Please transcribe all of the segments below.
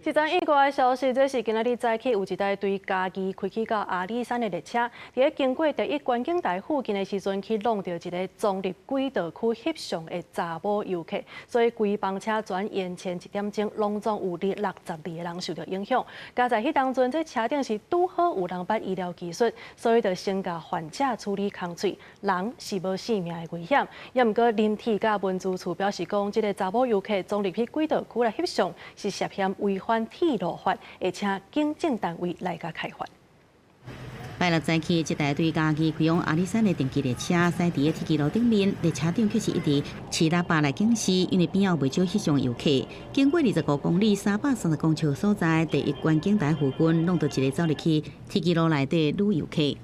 一則意外的消息，這是今仔日早起有一台對嘉義開去到阿里山的列車，佇咧經過第一觀景台附近的時陣，去挵著一个撞入軌道區翕相的查某遊客，所以規班車全延遲一點鐘，攏總有62個人受著影響。佳哉彼當陣，這車頂是拄好有人捌醫療技術，所以就先共患者處理空喙，人是無性命的危險。也毋過林鐵佮運輸處表示講，這个查某遊客撞入去軌道區來翕相，是涉嫌違反鐵路法，會請警政單位來共開罰。拜六早起，這台對嘉義開往阿里山的定期列車，駛佇咧鐵枝路頂面，列車長卻是一直吹喇叭來警示，因為邊仔有袂少翕相遊客。經過25公里330公尺所在，第一觀景台附近，挵著一个走入去鐵枝路內底女遊客。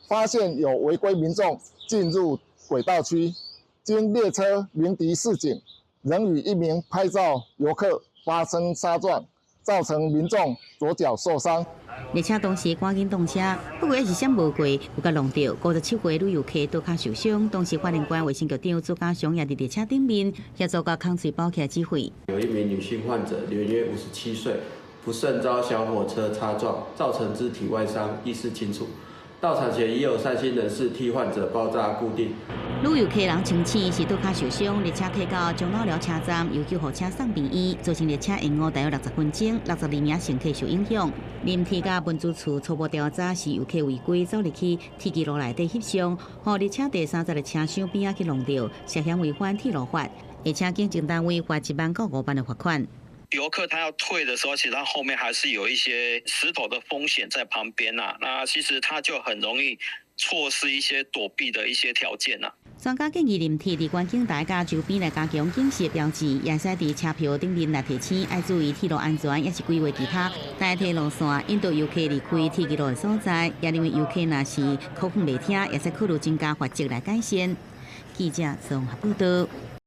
發現有違規民眾進入軌道區，經列車鳴笛示警，仍與一名拍照遊客發生擦撞，造成民眾左腳受傷。列車當時趕緊擋車，不過猶是閃無過，閣共挵著57歲女遊客倒跤受傷。當時發聯關衛生局長朱家雄也佇列車頂面協助共空喙包起來指揮。有一名女性患者，年約57歲，不慎遭小火車擦撞，造成肢體外傷，意識清楚。到場前已有善心人士替患者包紮固定。女遊客人清醒，是倒跤受傷，列車開到樟腦寮車站，由救護車送病院，造成列車延誤大約60分鐘，62名乘客受影響。林鐵佮運輸處初步調查是遊客違規走入去鐵枝路內底翕相，予列車第三十個車廂邊仔去挵著，涉嫌違反鐵路法，會請警政單位罰1萬到5萬的罰款。遊客他要退的時候，其實他後面還是有一些石頭的風險在旁邊呐。那其實他就很容易錯失一些躲避的一些條件呐。專家建議林鐵佇觀景台佮周邊來加強警示標誌，也使佇車票頂面來提醒，愛注意鐵路安全，抑是規劃其他代替路線，引導遊客離開鐵枝路的所在。也認為遊客若是口風袂聽，會使考慮增加罰則來改善。記者綜合報道。